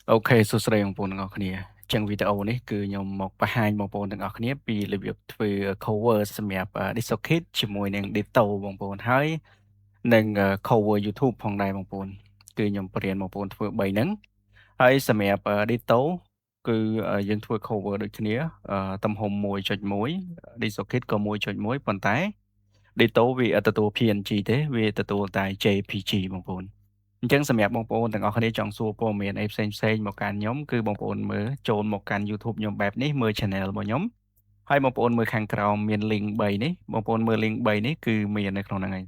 OK សួស្តីបងប្អូនទាំងអស់គ្នាអញ្ចឹងវីដេអូនេះគឺខ្ញុំមកបង្ហាញបងប្អូនទាំងអស់គ្នាពីរបៀបធ្វើ cover សម្រាប់ DistroKid ជាមួយនឹង Ditto បងប្អូនហើយនិង cover YouTube ផងដែរបងប្អូនគឺខ្ញុំបរៀនបងប្អូនធ្វើ3ហ្នឹងហើយសម្រាប់ Ditto គឺយើងធ្វើ cover ដូចគ្នាទំហំ1.1 DistroKid ក៏1.1ប៉ុន្តែ Ditto វាអត់ទទួល PNG ទេវាទទួលតែ JPG បងប្អូនអញ្ចឹងសម្រាប់បងប្អូនទាំងអស់គ្នាចង់សួរព័ត៌មានអីផ្សេងផ្សេងមកកាន់ខ្ញុំគឺបងប្អូនមើលចូលមកកាន់ YouTube ខ្ញុំបែបនេះមើល Channel របស់ខ្ញុំហើយបងប្អូនមើលខាងក្រោមមាន link 3នេះបងប្អូនមើល link 3នេះគឺមាននៅក្នុងហ្នឹងហើយ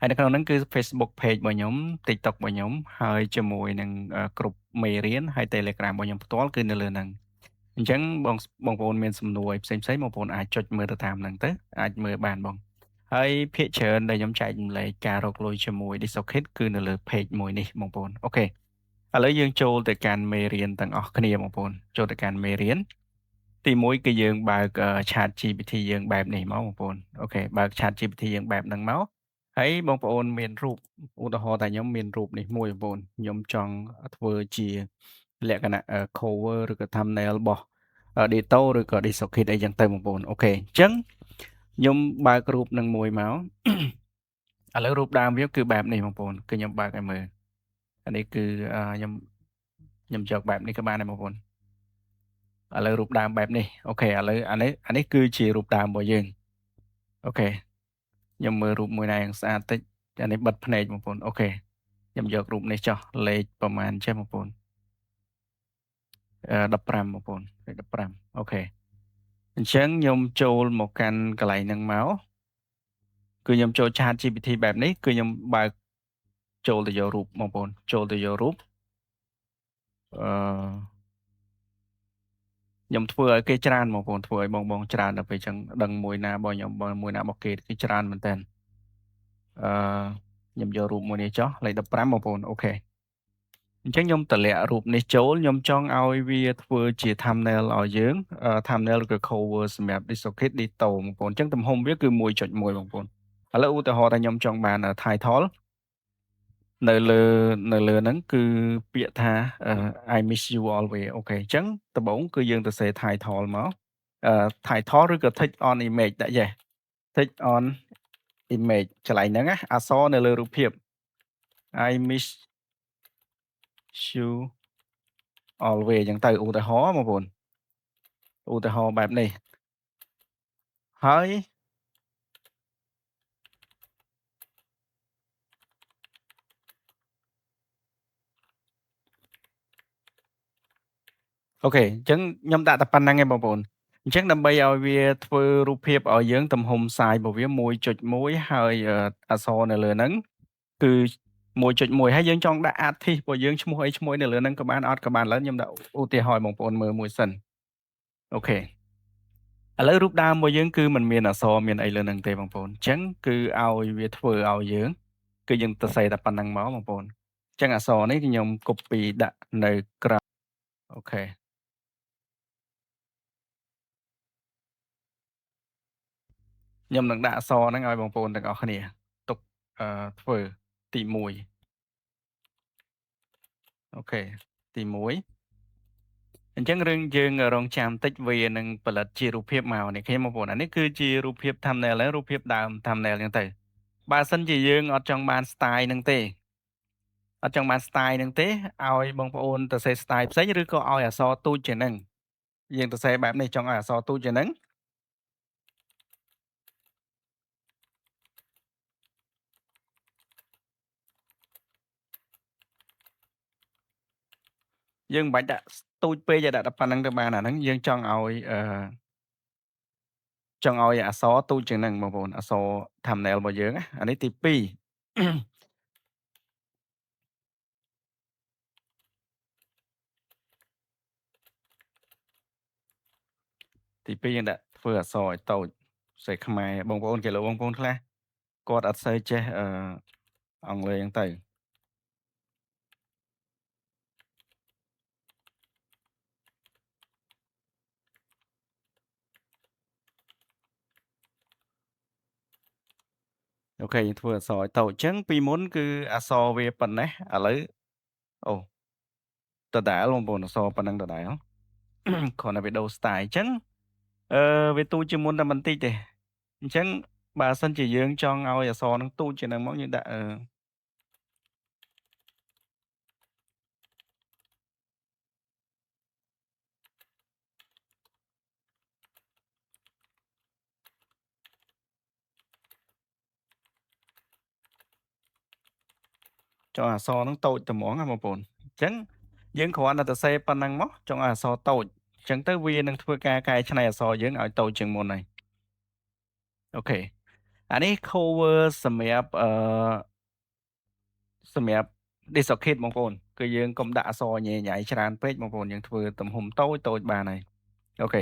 ហើយនៅក្នុងហ្នឹងគឺ Facebook page របស់ខ្ញុំ TikTok របស់ខ្ញុំហើយជាមួយនឹងគ្រប់មេរៀនហើយ Telegram របស់ខ្ញុំផ្ទាល់គឺនៅលើហ្នឹងអញ្ចឹងបងបងប្អូនមានសំណួរអីផ្សេងផ្សេងបងប្អូនអាចចុចមើលទៅតាមហ្នឹងទៅអាចមើលបានបងហើយភាគច្រើនដែលខ្ញុំចែករំលែកការរកលុយជាមួយ DistroKid គឺនៅលើ page មួយនេះបងប្អូន OK ឥឡូវយើងចូលទៅកាន់មេរៀនទាំងអស់គ្នាបងប្អូនចូលទៅកាន់មេរៀនទី1គឺយើងបើក Chat GPT យើងបែបនេះមកបងប្អូន OK បើក Chat GPT យើងបែបហ្នឹងមកហើយបងប្អូនមានរូបឧទាហរណ៍ថាខ្ញុំមានរូបនេះមួយបងប្អូនខ្ញុំចង់ធ្វើជាលក្ខណៈ cover ឬក៏ thumbnail របស់ Ditto ឬក៏ DistroKid អីចឹងទៅបងប្អូន OK អញ្ចឹងខ្ញុំបើករូបនឹងមួយមកឥឡូវរូបដើមវាគឺបែបនេះបងប្អូនគឺខ្ញុំបើកឲ្យមើលអានេះគឺខ្ញុំខ្ញុំយកបែបនេះក៏បានដែរបងប្អូនឥឡូវរូបដើមបែបនេះ OK ឥឡូវអានេះគឺជារូបដើមរបស់យើង OK ខ្ញុំមើលរូបមួយណាយ៉ាងស្អាតតិចអានេះបិទភ្នែកបងប្អូន OK ខ្ញុំយករូបនេះចុះលេខប្រហែលចេះបងប្អូន15បងប្អូនលេខ15 OK អញ្ចឹងខ្ញុំចូលមកកាន់កន្លែងហ្នឹងមកគឺខ្ញុំចូល Chat GPT បែបនេះគឺខ្ញុំបើកចូលទៅយករូបបងប្អូនចូលទៅយករូបអឺខ្ញុំធ្វើឲ្យគេច្រើនបងប្អូនធ្វើឲ្យបងបងច្រើនដល់ពេលអញ្ចឹងដឹងមួយណារបស់ខ្ញុំមួយណារបស់គេគឺច្រើនមែនតើអឺខ្ញុំយករូបមួយនេះចុះលេខ15បងប្អូន OK អញ្ចឹងខ្ញុំតម្លាក់រូបនេះចូលខ្ញុំចង់ឲ្យវាធ្វើជា thumbnail ឲ្យយើង thumbnail ឬក៏ cover សម្រាប់ DistroKid Ditto បងប្អូនអញ្ចឹងទំហំវាគឺ1.1បងប្អូនឥឡូវឧទាហរណ៍ថាខ្ញុំចង់បាន title នៅលើហ្នឹងគឺពាក្យថា I miss you always OK អញ្ចឹងដំបូងគឺយើងទៅសេ title មក title ឬក៏ text on image ដាក់ចេះ text on image កន្លែងហ្នឹងណាអក្សរនៅលើរូបភាព I miss you always អញ្ចឹងទៅឧទាហរណ៍បងប្អូនឧទាហរណ៍បែបនេះហើយ OK អញ្ចឹងខ្ញុំដាក់តែប៉ុណ្្នឹងឯងបងប្អូនអញ្ចឹងដើម្បីឲ្យវាធ្វើរូបភាពឲ្យយើងទំហំ size របស់វា1.1ហើយអក្សរនៅលើហ្នឹងគឺ1.1ហើយយើងចង់ដាក់ artist របស់យើងឈ្មោះអីឈ្មោះនៅលើហ្នឹងក៏បានអត់ក៏បានឥឡូវខ្ញុំដាក់ឧទាហរណ៍បងប្អូនមើលមួយសិន OK ឥឡូវរូបដើមរបស់យើងគឺมันមានអក្សរមានអីលើហ្នឹងទេបងប្អូនអញ្ចឹងគឺឲ្យវាធ្វើឲ្យយើងគឺយើងទៅសេតែប៉ុណ្្នឹងមកបងប្អូនអញ្ចឹងអក្សរនេះខ្ញុំ copy ដាក់នៅក្រៅ OK ខ្ញុំនឹងដាក់អក្សរហ្នឹងឲ្យបងប្អូនទាំងអស់គ្នាទុកធ្វើទី1 OK ទី1អញ្ចឹងរឿងយើងរងចាំតិចវានឹងផលិតជារូបភាពមកនេះឃើញបងប្អូនអានេះគឺជារូបភាព thumbnail ហើយរូបភាពដើម thumbnail អញ្ចឹងទៅបើសិនជាយើងអត់ចង់បាន style ហ្នឹងទេអត់ចង់បាន style ហ្នឹងទេឲ្យបងប្អូនទៅសេ style ផ្សេងឬក៏ឲ្យអក្សរទូចជាងហ្នឹងយើងទៅសេបែបនេះចង់ឲ្យអក្សរទូចជាងហ្នឹងយើងមិនបាច់ដាក់ទូចពេកឲ្យដាក់តែប៉ុណ្្នឹងទៅបានអាហ្នឹងយើងចង់ឲ្យចង់ឲ្យអក្សរទូចជាងហ្នឹងបងប្អូនអក្សរ thumbnail របស់យើងណាអានេះទី2ទី2យើងដាក់ធ្វើអក្សរឲ្យតូចសេខ្មែរបងប្អូនគេលោកបងប្អូនខ្លះគាត់អត់សូវចេះអង់គ្លេសហ្នឹងទៅ OK យើងធ្វើអក្សរឲ្យតូចអញ្ចឹងពីមុនគឺអក្សរវាប៉ុណ្ណេះឥឡូវអូ ដដែលបងប្អូនអក្សរប៉ុណ្ណឹងដដែលគ្រាន់តែវាដូរ style អញ្ចឹងវាទូចជាងមុនតែបន្តិចទេអញ្ចឹងបើសិនជាយើងចង់ឲ្យអក្សរហ្នឹងទូចជាងហ្នឹងមកយើងដាក់ចង់អក្សរហ្នឹងតូចតែហ្មងណាបងប្អូនអញ្ចឹងយើងគ្រាន់តែសរសេរប៉ុណ្ណឹងមកចង់ឲ្យអក្សរតូចអញ្ចឹងទៅវានឹងធ្វើការកែច្នៃអក្សរយើងឲ្យតូចជាងមុនហើយ OK អានេះ cover សម្រាប់សម្រាប់ DistroKid បងប្អូនគឺយើងកុំដាក់អក្សរញ៉ៃញ៉ៃច្រើនពេកបងប្អូនយើងធ្វើទំហំតូចតូចបានហើយ OK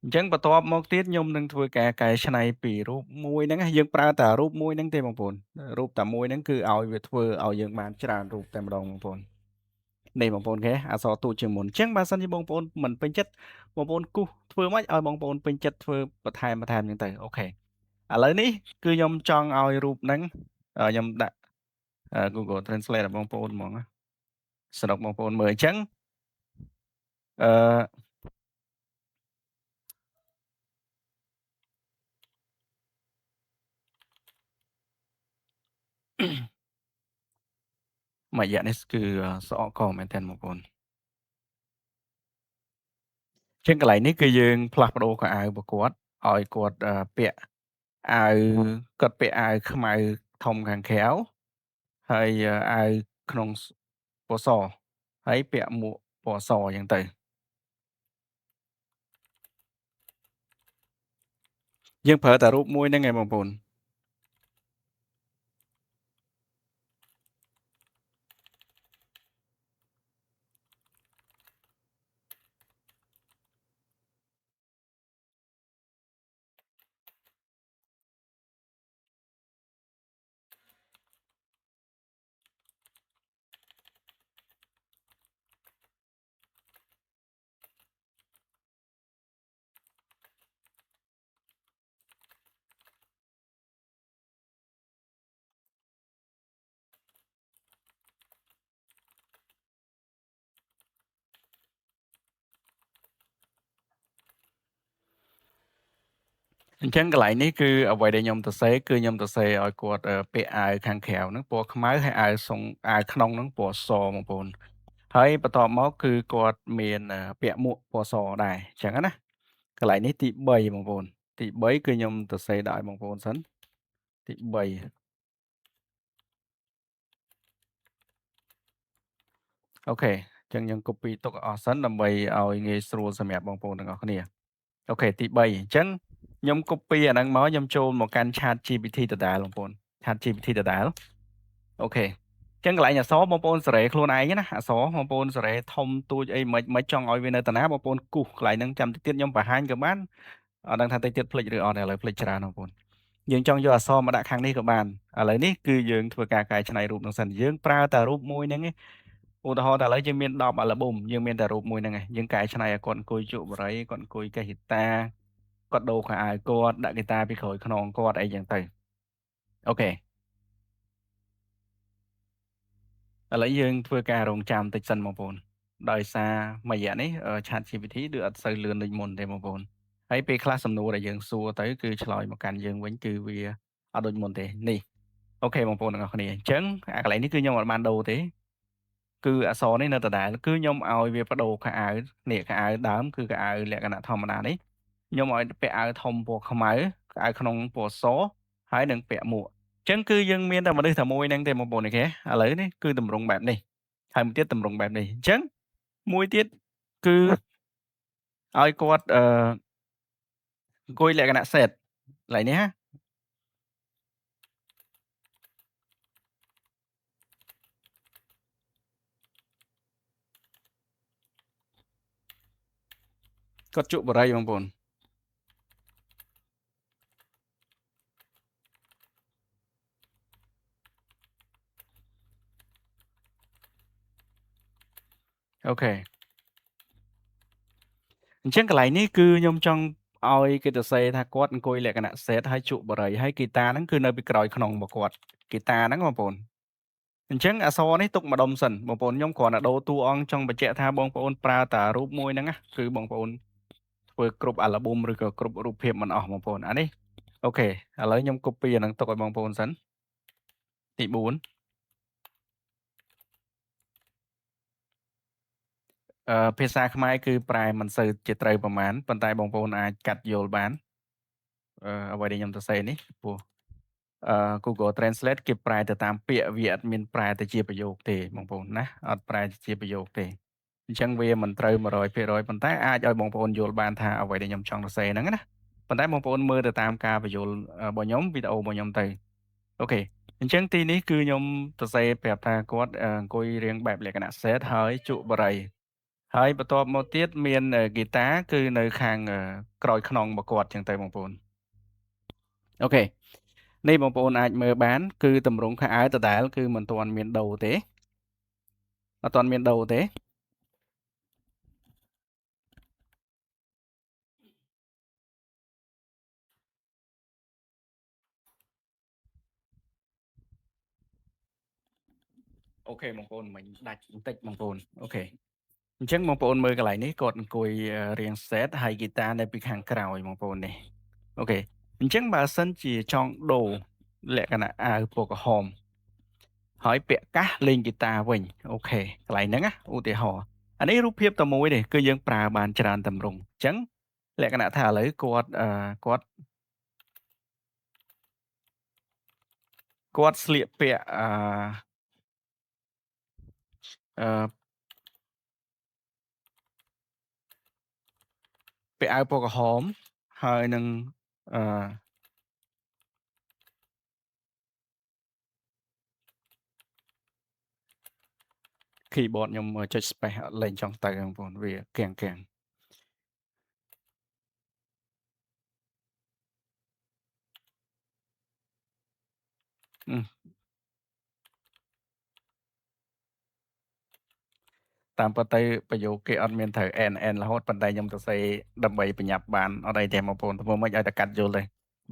អញ្ចឹងបន្ទាប់មកទៀតខ្ញុំនឹងធ្វើការកែច្នៃពីរូបមួយហ្នឹងយើងប្រើតែរូបមួយហ្នឹងទេបងប្អូនរូបតែមួយហ្នឹងគឺឲ្យវាធ្វើឲ្យយើងបានច្រើនរូបតែម្ដងបងប្អូននេះបងប្អូនគេអក្សរទូចជាងមុនអញ្ចឹងបើសិនជាបងប្អូនមិនពេញចិត្តបងប្អូនគូសធ្វើម៉េចឲ្យបងប្អូនពេញចិត្តធ្វើបន្ថែមអញ្ចឹងទៅ OK ឥឡូវនេះគឺខ្ញុំចង់ឲ្យរូបហ្នឹងខ្ញុំដាក់ Google Translate ឲ្យបងប្អូនហ្មងសនុកបងប្អូនមើលអញ្ចឹងអឺមួយរយៈនេះគឺស្អកកមែនទែនបងប្អូនជាងកន្លែងនេះគឺយើងផ្លាស់ប្ដូរខោអាវរបស់គាត់ឲ្យគាត់ពាក់អាវគាត់ពាក់អាវខ្មៅធំខាងក្រៅហើយអាវក្នុងពណ៌សហើយពាក់មួកពណ៌សអញ្ចឹងទៅយើងប្រើតែរូបមួយហ្នឹងឯងបងប្អូនអញ្ចឹងកន្លែងនេះគឺអ្វីដែលខ្ញុំសរសេរគឺខ្ញុំសរសេរឲ្យគាត់ពាក់អាវខាងក្រៅហ្នឹងពណ៌ខ្មៅហើយអាវសុងអាវក្នុងហ្នឹងពណ៌សបងប្អូនហើយបន្ទាប់មកគឺគាត់មានពាក់មួកពណ៌សដែរអញ្ចឹងណាកន្លែងនេះទី3បងប្អូនទី3គឺខ្ញុំសរសេរដាក់ឲ្យបងប្អូនសិនទី3 OK អញ្ចឹងយើង copy ទុកអស់សិនដើម្បីឲ្យងាយស្រួលសម្រាប់បងប្អូនទាំងអស់គ្នា OK ទី3អញ្ចឹងខ្ញុំ copy អាហ្នឹងមកខ្ញុំចូលមកកាន់ Chat GPT ដដែលបងប្អូន Chat GPT ដដែល OK អញ្ចឹងកន្លែងអក្សរបងប្អូនសេរីខ្លួនឯងណាអក្សរបងប្អូនសេរីធំទូចអីមិនចង់ឲ្យវានៅតាណាបងប្អូនគូសកន្លែងហ្នឹងចាំតិចទៀតខ្ញុំបង្ហាញក៏បានអត់ដឹងថាតិចទៀតភ្លេចឬអត់ឥឡូវភ្លេចច្រើនបងប្អូនយើងចង់យកអក្សរមកដាក់ខាងនេះក៏បានឥឡូវនេះគឺយើងធ្វើការកែច្នៃរូបហ្នឹងសិនយើងប្រើតែរូបមួយហ្នឹងឯងឧទាហរណ៍តែឥឡូវយើងមាន10អាល់ប៊ុមយើងមានតែរូបមួយហ្នឹងឯងយើងកែច្នៃឲ្យគាត់អង្គុយជក់បារីគាត់អង្គុយកេះហ្គីតាគាត់ដូរខោអាវគាត់ដាក់ហ្គីតាពីក្រោយខ្នងគាត់អីចឹងទៅ OK ឥឡូវយើងធ្វើការរងចាំតិចសិនបងប្អូនដោយសារមួយរយៈនេះ Chat GPT ដូចអត់សូវលឿនដូចមុនទេបងប្អូនហើយពេលខ្លះសំណួរដែលយើងសួរទៅគឺឆ្លើយមកកាន់យើងវិញគឺវាអត់ដូចមុនទេនេះ OK បងប្អូនទាំងអស់គ្នាអញ្ចឹងអាកន្លែងនេះគឺខ្ញុំអត់បានដូរទេគឺអក្សរនេះនៅដដែលគឺខ្ញុំឲ្យវាបដូរខោអាវនេះខោអាវដើមគឺខោអាវលក្ខណៈធម្មតានេះខ្ញុំឲ្យពាក់អាវធំពណ៌ខ្មៅខោអាវក្នុងពណ៌សហើយនឹងពាក់មួកអញ្ចឹងគឺយើងមានតែមនុស្សតែមួយហ្នឹងទេបងប្អូន OK ឥឡូវនេះគឺតម្រង់បែបនេះហើយមួយទៀតតម្រង់បែបនេះអញ្ចឹងមួយទៀតគឺឲ្យគាត់អង្គុយលក្ខណៈ set កន្លែងនេះណាគាត់ជក់បារីបងប្អូន OK អញ្ចឹងកន្លែងនេះគឺខ្ញុំចង់ឲ្យគេទៅសេថាគាត់អង្គុយលក្ខណៈ set ហើយជក់បារីហើយហ្គីតាហ្នឹងគឺនៅពីក្រោយខ្នងរបស់គាត់ហ្គីតាហ្នឹងបងប្អូន អញ្ចឹងអក្សរនេះទុកម្ដុំសិនបងប្អូនខ្ញុំគ្រាន់តែដូរតួអង្គចង់បញ្ជាក់ថាបងប្អូនប្រើតារូបមួយហ្នឹងណាគឺបងប្អូនធ្វើគ្រប់អាល់ប៊ុមឬក៏គ្រប់រូបភាពមិនអស់បងប្អូនអានេះ OK ឥឡូវខ្ញុំ copy អាហ្នឹងទុកឲ្យបងប្អូនសិនទី4ភាសាខ្មែរគឺប្រែមិនសូវជាត្រូវប្រមាណប៉ុន្តែបងប្អូនអាចកាត់យល់បានអ្វីដែលខ្ញុំសរសេរនេះព្រោះGoogle Translate គេប្រែទៅតាមពាក្យវាអត់មានប្រែទៅជាប្រយោគទេបងប្អូនណាអត់ប្រែទៅជាប្រយោគទេអញ្ចឹងវាមិនត្រូវ100%ប៉ុន្តែអាចឲ្យបងប្អូនយល់បានថាអ្វីដែលខ្ញុំចង់សរសេរហ្នឹងណាប៉ុន្តែបងប្អូនមើលទៅតាមការបញ្យល់របស់ខ្ញុំវីដេអូរបស់ខ្ញុំទៅ OK អញ្ចឹងទីនេះគឺខ្ញុំសរសេរប្រាប់ថាគាត់អង្គុយរៀងបែបលក្ខណៈ sad ហើយជក់បារីហើយបន្ទាប់មកទៀតមានហ្គីតាគឺនៅខាងក្រោយខ្នងរបស់គាត់ចឹងទៅបងប្អូន OK នេះបងប្អូនអាចមើលបានគឺតម្រង់ខោអាវដដែលគឺមិនទាន់មានដូរទេអត់ទាន់មានដូរទេ OK បងប្អូនមិញដាច់បន្តិចបងប្អូន OK អញ្ចឹងបងប្អូនមើលកន្លែងនេះគាត់អង្គុយរៀង sad ហើយហ្គីតានៅពីខាងក្រោយបងប្អូននេះ OK អញ្ចឹងបើសិនជាចង់ដូរលក្ខណៈអាវពណ៌ក្រហមហើយពាក់កាសលេងហ្គីតាវិញ OK កន្លែងហ្នឹងណាឧទាហរណ៍អានេះរូបភាពតែមួយទេគឺយើងប្រើបានច្រើនតម្រង់អញ្ចឹងលក្ខណៈថាឥឡូវគាត់គាត់គាត់ស្លៀកពាក់អឺពាក់អាវពណ៌ក្រហមហើយនឹងអឺ keyboard ខ្ញុំចុច space អត់លេងចង់ទៅបងប្អូនវាកៀងកៀងតាមពិតទៅប្រយោគគេអត់មានត្រូវ n n រហូតប៉ុន្តែខ្ញុំសរសេរដើម្បីប្រញាប់បានអត់អីទេបងប្អូនធ្វើម៉េចឲ្យតែកាត់យល់ទេ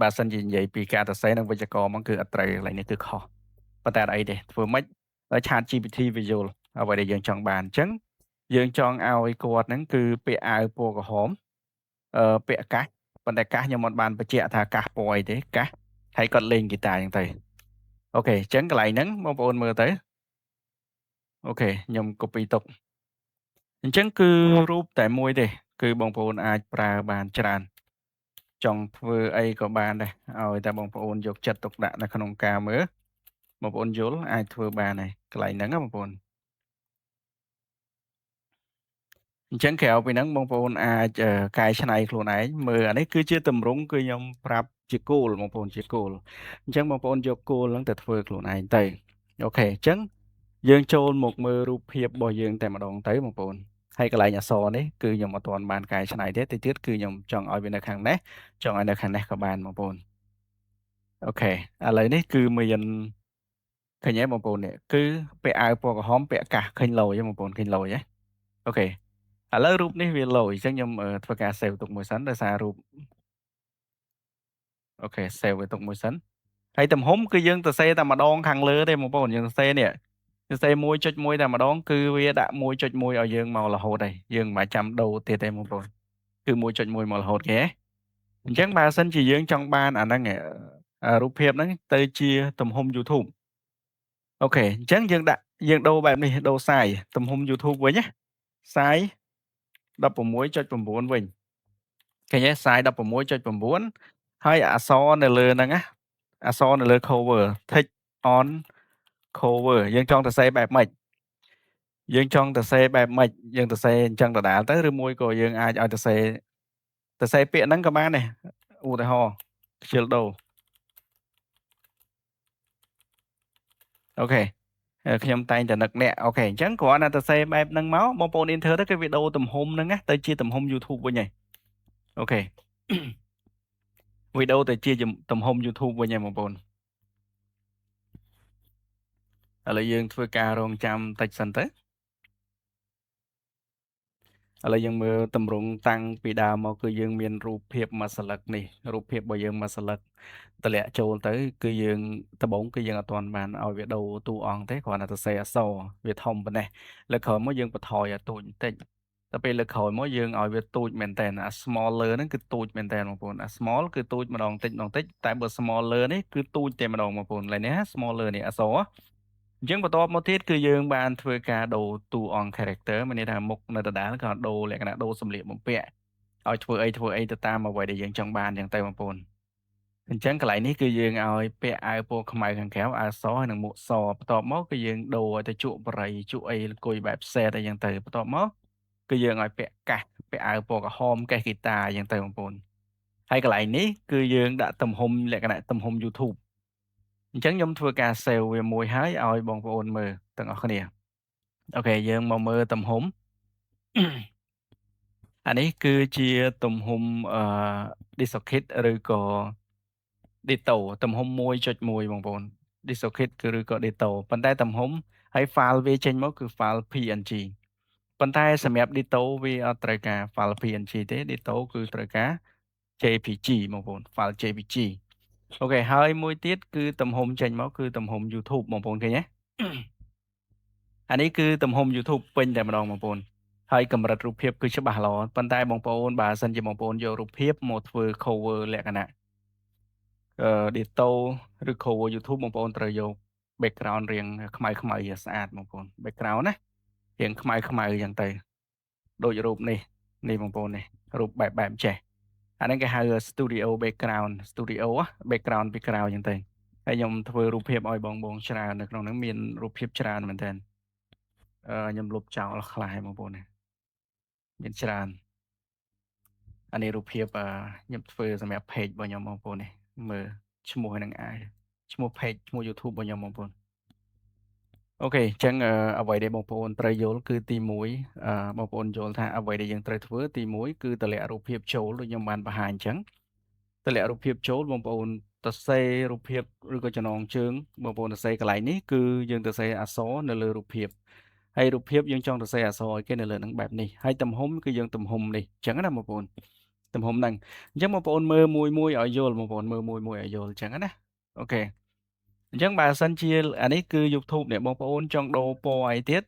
បើសិនជានិយាយពីការសរសេរនិងវេយ្យាករណ៍មកគឺអត់ត្រូវកន្លែងនេះគឺខុសប៉ុន្តែអត់អីទេធ្វើម៉េចឲ្យ Chat GPT វាយល់អ្វីដែលយើងចង់បានអញ្ចឹងយើងចង់ឲ្យគាត់ហ្នឹងគឺពាក់អាវពណ៌ក្រហមពាក់កាសប៉ុន្តែកាសខ្ញុំអត់បានបញ្ជាក់ថាកាសពណ៌អីទេកាសហើយគាត់លេងហ្គីតាអញ្ចឹងទៅ OK អញ្ចឹងកន្លែងហ្នឹងបងប្អូនមើលទៅ OK ខ្ញុំ copy ទុកអញ្ចឹងគឺរូបតែមួយទេគឺបងប្អូនអាចប្រើបានច្រើនចង់ធ្វើអីក៏បានដែរឲ្យតែបងប្អូនយកចិត្តទុកដាក់នៅក្នុងការមើលបងប្អូនយល់អាចធ្វើបានហើយកន្លែងហ្នឹងណាបងប្អូនអញ្ចឹងក្រៅពីហ្នឹងបងប្អូនអាចកែច្នៃខ្លួនឯងមើលអានេះគឺជាទម្រង់គឺខ្ញុំប្រាប់ជាគោលបងប្អូនជាគោលអញ្ចឹងបងប្អូនយកគោលហ្នឹងទៅធ្វើខ្លួនឯងទៅ OK អញ្ចឹងយើងចូលមកមើលរូបភាពរបស់យើងតែម្ដងទៅបងប្អូនហើយកន្លែងអក្សរនេះគឺខ្ញុំអត់ទាន់បានកែច្នៃទេតិចទៀតគឺខ្ញុំចង់ឲ្យវានៅខាងនេះចង់ឲ្យនៅខាងនេះក៏បានបងប្អូន OK ឥឡូវនេះគឺមានឃើញទេបងប្អូននេះគឺពាក់អាវពណ៌ក្រហមពាក់កាសឃើញលយទេបងប្អូនឃើញលយទេ OK ឥឡូវរូបនេះវាលយអញ្ចឹងខ្ញុំធ្វើការ save ទុកមួយសិនដោយសាររូប OK save វាទុកមួយសិនហើយទំហំគឺយើងទៅសេតែម្ដងខាងលើទេបងប្អូនយើងទៅសេនេះទៅសេ1.1តែម្ដងគឺវាដាក់1.1ឲ្យយើងមករហូតហើយយើងមិនបាច់ចាំដូរទៀតទេបងប្អូនគឺ1.1មករហូតគេអញ្ចឹងបើសិនជាយើងចង់បានអាហ្នឹងរូបភាពហ្នឹងទៅជាទំហំ YouTube OK អញ្ចឹងយើងដាក់យើងដូរបែបនេះដូរ size ទំហំ YouTube វិញណា size 16.9វិញឃើញទេ size 16.9ហើយអក្សរនៅលើហ្នឹងណាអក្សរនៅលើ cover text on cover យើងចង់ទៅសេបែបម៉េចយើងចង់ទៅសេបែបម៉េចយើងទៅសេអញ្ចឹងដដែលទៅឬមួយក៏យើងអាចឲ្យទៅសេទៅសេពាក្យហ្នឹងក៏បានដែរឧទាហរណ៍ខ្ជិលដូរ OK ខ្ញុំតែងតែនឹកអ្នក OK អញ្ចឹងគ្រាន់តែទៅសេបែបហ្នឹងមកបងប្អូន enter ទៅគឺវាដូរទំហំហ្នឹងណាទៅជាទំហំ YouTube វិញហើយ OK វីដេអូទៅជាទំហំ YouTube វិញហើយបងប្អូនឥឡូវយើងធ្វើការរងចាំតិចសិនទៅ ឥឡូវយើងមើលតម្រង់តាំងពីដើមមកគឺយើងមានរូបភាពមួយស្លឹកនេះរូបភាពរបស់យើងមួយស្លឹកតម្លាក់ចូលទៅគឺយើងដំបូងគឺយើងអត់ទាន់បានឲ្យវាដូរតួអង្គទេគ្រាន់តែសរសេរអក្សរវាធំប៉ុណ្ណេះលើក្រោយមកយើងបន្ថយឲ្យតូចបន្តិចដល់ពេលលើក្រោយមកយើងឲ្យវាតូចមែនតើអា smaller ហ្នឹងគឺតូចមែនតើបងប្អូនអា small គឺតូចម្ដងតិចម្ដងតិចតែបើ smaller នេះគឺតូចតែម្ដងបងប្អូនឡើយនេះ smaller នេះអក្សរអញ្ចឹងបន្ទាប់មកទៀតគឺយើងបានធ្វើការដូរតួអង្គ character មានន័យថាមុខនៅដដែលក៏ដូរលក្ខណៈដូរសម្លៀកបំពាក់ឲ្យធ្វើអីធ្វើអីទៅតាមអ្វីដែលយើងចង់បានអញ្ចឹងទៅបងប្អូនអញ្ចឹងកន្លែងនេះគឺយើងឲ្យពាក់អាវពណ៌ខ្មៅខាងក្រៅអាវសហើយនិងមួកសបន្ទាប់មកគឺយើងដូរឲ្យទៅជក់បរិយជក់អីអង្គុយបែបសេតអីចឹងទៅបន្ទាប់មកគឺយើងឲ្យពាក់កាសពាក់អាវពណ៌ក្រហមកេះហ្គីតាអញ្ចឹងទៅបងប្អូនហើយកន្លែងនេះគឺយើងដាក់ទំហំលក្ខណៈទំហំ YouTube អញ្ចឹងខ្ញុំធ្វើការ save វាមួយហើយឲ្យបងប្អូនមើលទាំងអស់គ្នាOK យើងមកមើលទំហំអានេះគឺជាទំហំអឺ DistroKid ឬក៏ Ditto ទំហំ1.1បងប្អូន DistroKid គឺឬក៏ Ditto ប៉ុន្តែទំហំហើយ file វាចេញមកគឺ file PNG ប៉ុន្តែសម្រាប់ Ditto វាអត់ត្រូវការ file PNG ទេ Ditto គឺត្រូវការ JPG បងប្អូន file JPG OK ហើយមួយទៀតគឺទំហំចេញមកគឺទំហំ YouTube បងប្អូនឃើញទេអានេះគឺទំហំ YouTube ពេញតែម្ដងបងប្អូនហើយកម្រិតរូបភាពគឺច្បាស់ល្អប៉ុន្តែបងប្អូនបើសិនជាបងប្អូនយករូបភាពមកធ្វើ cover លក្ខណៈអឺ Ditto ឬ cover YouTube បងប្អូនត្រូវយក background រាងខ្មៅខ្មៅស្អាតបងប្អូន background ណារាងខ្មៅខ្មៅអញ្ចឹងទៅដូចរូបនេះនេះបងប្អូននេះរូបបែបបែបចេះអាហ្នឹងគេហៅ studio background studio background ពីក្រៅអញ្ចឹងទៅហើយខ្ញុំធ្វើរូបភាពឲ្យបងបងច្រើននៅក្នុងហ្នឹងមានរូបភាពច្រើនមែនទែនអឺខ្ញុំលុបចោលខ្លះហើយបងប្អូនណាមានច្រើនអានេះរូបភាពខ្ញុំធ្វើសម្រាប់ page របស់ខ្ញុំបងប្អូននេះមើលឈ្មោះនឹងអាយឈ្មោះ page ឈ្មោះ YouTube របស់ខ្ញុំបងប្អូន OK អញ្ចឹងអ្វីដែលបងប្អូនត្រូវយល់គឺទី1បងប្អូនយល់ថាអ្វីដែលយើងត្រូវធ្វើទី1គឺតម្លាក់រូបភាពចូលដូចខ្ញុំបានបង្ហាញអញ្ចឹងតម្លាក់រូបភាពចូលបងប្អូនសរសេររូបភាពឬក៏ចំណងជើងបងប្អូនសរសេរកន្លែងនេះគឺយើងសរសេរអក្សរនៅលើរូបភាពហើយរូបភាពយើងចង់សរសេរអក្សរឲ្យគេនៅលើនឹងបែបនេះហើយទំហំគឺយើងទំហំនេះអញ្ចឹងណាបងប្អូនទំហំហ្នឹងអញ្ចឹងបងប្អូនមើលមួយមួយឲ្យយល់បងប្អូនមើលមួយមួយឲ្យយល់អញ្ចឹងណាOK អញ្ចឹងបើសិនជាអានេះគឺ YouTube នេះបងប្អូនចង់ដូរពណ៌អីទៀត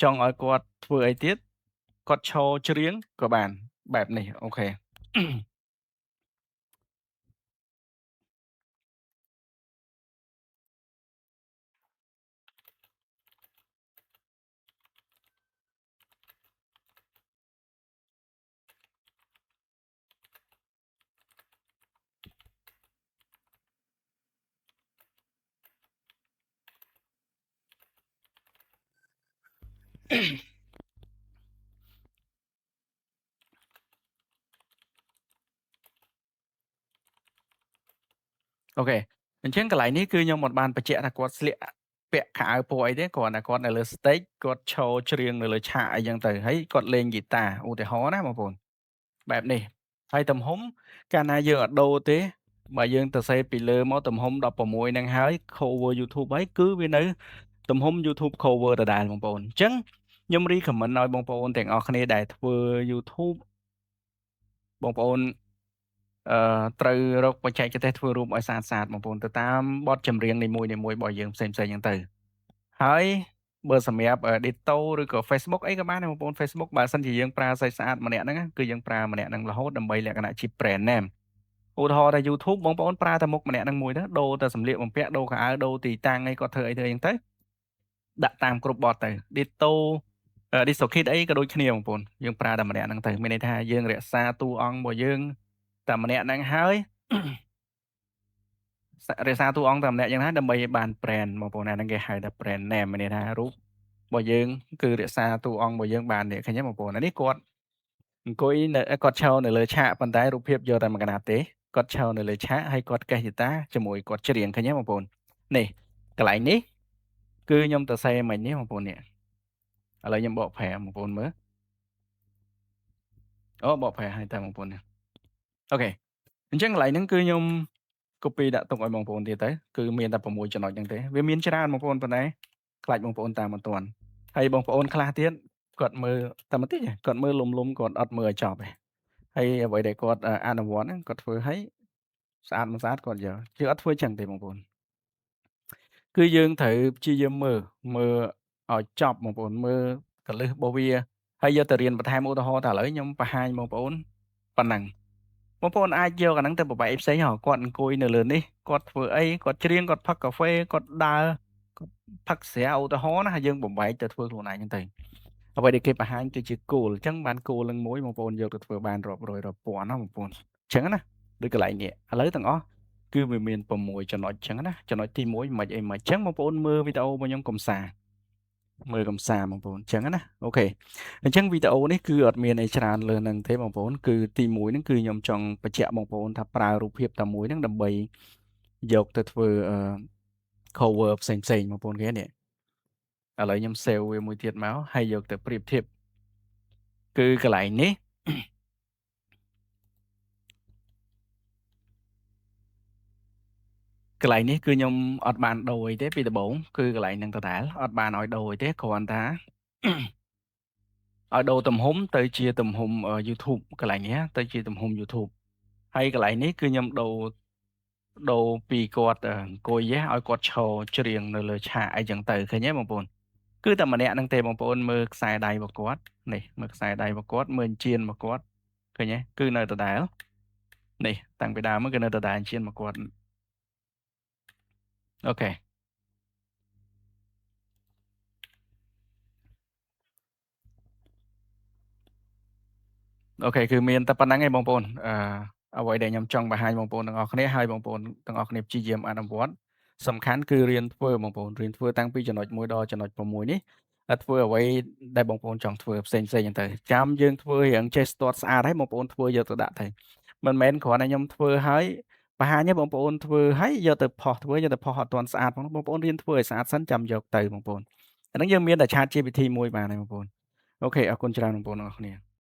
ចង់ឲ្យគាត់ធ្វើអីទៀតគាត់ឈរច្រៀងក៏បានបែបនេះOK OK អញ្ចឹងកន្លែងនេះគឺខ្ញុំអត់បានបញ្ជាក់ថាគាត់ស្លៀកពាក់ខោអាវពណ៌អីទេគ្រាន់តែគាត់នៅលើ stage គាត់ឈរច្រៀងនៅលើឆាកអីចឹងទៅហើយគាត់លេងហ្គីតាឧទាហរណ៍ណាបងប្អូនបែបនេះហើយទំហំកាលណាយើងអត់ដូរទេបើយើងទៅសេពីលើមកទំហំ16ហ្នឹងហើយ cover YouTube ហើយគឺវានៅទំហំ YouTube cover ដដែលបងប្អូនអញ្ចឹងខ្ញុំ recommend ឲ្យបងប្អូនទាំងអស់គ្នាដែលធ្វើ YouTube បងប្អូនអឺត្រូវរកបច្ចេកទេសធ្វើរូបឲ្យស្អាតស្អាតបងប្អូនទៅតាមបទចម្រៀងនីមួយៗរបស់យើងផ្សេងផ្សេងហ្នឹងទៅហើយបើសម្រាប់ Ditto ឬក៏ Facebook អីក៏បានដែរបងប្អូន Facebook បើសិនជាយើងប្រើស្អីស្អាតម្នាក់ហ្នឹងគឺយើងប្រើម្នាក់ហ្នឹងរហូតដើម្បីលក្ខណៈជា brand name ឧទាហរណ៍ថា YouTube បងប្អូនប្រើតែមុខម្នាក់ហ្នឹងមួយទៅដូរតែសម្លៀកបំពាក់ដូរខោអាវដូរទីតាំងអីគាត់ធ្វើអីធ្វើអីហ្នឹងទៅដាក់តាមគ្រប់បទទៅ Ditto DistroKid អីក៏ដូចគ្នាបងប្អូនយើងប្រើតែម្នាក់ហ្នឹងទៅមានន័យថាយើងរក្សាតួអង្គរបស់យើងតែម្នាក់ហ្នឹងហើយរក្សាតួអង្គតែម្នាក់យ៉ាងណាដើម្បីឲ្យបាន brand បងប្អូនអាហ្នឹងគេហៅថា brand name មានន័យថារូបរបស់យើងគឺរក្សាតួអង្គរបស់យើងបាននេះឃើញទេបងប្អូនអានេះគាត់អង្គុយនៅគាត់ឈរនៅលើឆាកប៉ុន្តែរូបភាពយកតែមួយកណាត់ទេគាត់ឈរនៅលើឆាកហើយគាត់កេះហ្គីតាជាមួយគាត់ច្រៀងឃើញទេបងប្អូននេះកន្លែងនេះគឺខ្ញុំទៅសេមិញនេះបងប្អូននេះឥឡូវខ្ញុំបកប្រែបងប្អូនមើលអូបកប្រែឲ្យតែបងប្អូននេះOK អញ្ចឹងកន្លែងហ្នឹងគឺខ្ញុំ copy ដាក់ទុកឲ្យបងប្អូនទៀតទៅគឺមានតែ6ចំណុចហ្នឹងទេវាមានច្រើនបងប្អូនប៉ុន្តែខ្លាចបងប្អូនតាមមិនទាន់ហើយបងប្អូនខ្លះទៀត គាត់មើលតែបន្តិចទេគាត់មើលលុំៗគាត់អត់មើលឲ្យចប់ទេហើយអ្វីដែលគាត់អនុវត្តហ្នឹងគាត់ធ្វើឲ្យស្អាតមិនស្អាតគាត់យកយើងអត់ធ្វើចឹងទេបងប្អូនគឺយើងត្រូវព្យាយាមមើលមើលឲ្យចប់បងប្អូនមើលកលឹះរបស់វាហើយយកទៅរៀនបន្ថែមឧទាហរណ៍ថាឥឡូវខ្ញុំបង្ហាញបងប្អូនប៉ុណ្ណឹងបងប្អូនអាចយកអាហ្នឹងទៅបបែកផ្សេងហ៎គាត់អង្គុយនៅលើនេះគាត់ធ្វើអីគាត់ច្រៀងគាត់ផឹកកាហ្វេគាត់ដើរគាត់ផឹកស្រាឧទាហរណ៍ណាហើយយើងបំបែកទៅធ្វើខ្លួនឯងហ្នឹងទៅអ្វីដែលគេបង្ហាញគឺជាគោលអញ្ចឹងបានគោលនឹងមួយបងប្អូនយកទៅធ្វើបានរាប់រយរាប់ពាន់ណាបងប្អូនអញ្ចឹងណាដូចកន្លែងនេះឥឡូវទាំងអស់គឺវាមាន6ចំណុចអញ្ចឹងណាចំណុចទី1មិនអីមិនអញ្ចឹងបងប្អូនមើលវីដេអូរបស់ខ្ញុំកំសាមើលកំសាបងប្អូនអញ្ចឹងណាOK អញ្ចឹងវីដេអូនេះគឺអត់មានអីច្រើនលើនឹងទេបងប្អូនគឺទី1ហ្នឹងគឺខ្ញុំចង់បញ្ជាក់បងប្អូនថាប្រើរូបភាពតែមួយហ្នឹងដើម្បីយកទៅធ្វើ cover ផ្សេងផ្សេងបងប្អូនគេនេះឥឡូវខ្ញុំ save វាមួយទៀតមកហើយយកទៅប្រៀបធៀបគឺកន្លែងនេះកន្លែងនេះគឺខ្ញុំអត់បានដូរអីទេពីដំបូងគឺកន្លែងហ្នឹងដដែលអត់បានឲ្យដូរអីទេគ្រាន់តែឲ្យដូរទំហំទៅជាទំហំ YouTube កន្លែងនេះទៅជាទំហំ YouTube ហើយកន្លែងនេះគឺខ្ញុំដូរដូរពីគាត់អង្គុយឲ្យគាត់ឈរច្រៀងនៅលើឆាកអីចឹងទៅឃើញទេបងប្អូនគឺតែម្នាក់ហ្នឹងទេបងប្អូនមើលខ្សែដៃរបស់គាត់នេះមើលខ្សែដៃរបស់គាត់មើលជៀនរបស់គាត់ឃើញទេគឺនៅដដែលនេះតាំងពីដើមមកគឺនៅដដែលជៀនរបស់គាត់OK OK គឺមានតែប៉ុណ្្នឹងឯងបងប្អូនអឺអ្វីដែលខ្ញុំចង់បង្ហាញបងប្អូនទាំងអស់គ្នាហើយបងប្អូនទាំងអស់គ្នាព្យាយាមអនុវត្តសំខាន់គឺរៀនធ្វើបងប្អូនរៀនធ្វើតាំងពីចំណុច1ដល់ចំណុច6នេះធ្វើអ្វីដែលបងប្អូនចង់ធ្វើផ្សេងផ្សេងហ្នឹងទៅចាំយើងធ្វើរៀងចេះស្ទាត់ស្អាតហើយបងប្អូនធ្វើយកទៅដាក់ទៅមិនមែនគ្រាន់តែខ្ញុំធ្វើហើយបង្ហាញឲ្យបងប្អូនធ្វើហើយយកទៅផុសធ្វើយកទៅផុសអត់ទាន់ស្អាតផងបងប្អូនរៀនធ្វើឲ្យស្អាតសិនចាំយកទៅបងប្អូនអាហ្នឹងយើងមានតែ Chat GPT មួយបានហើយបងប្អូន OK អរគុណច្រើនបងប្អូនទាំងអស់គ្នា។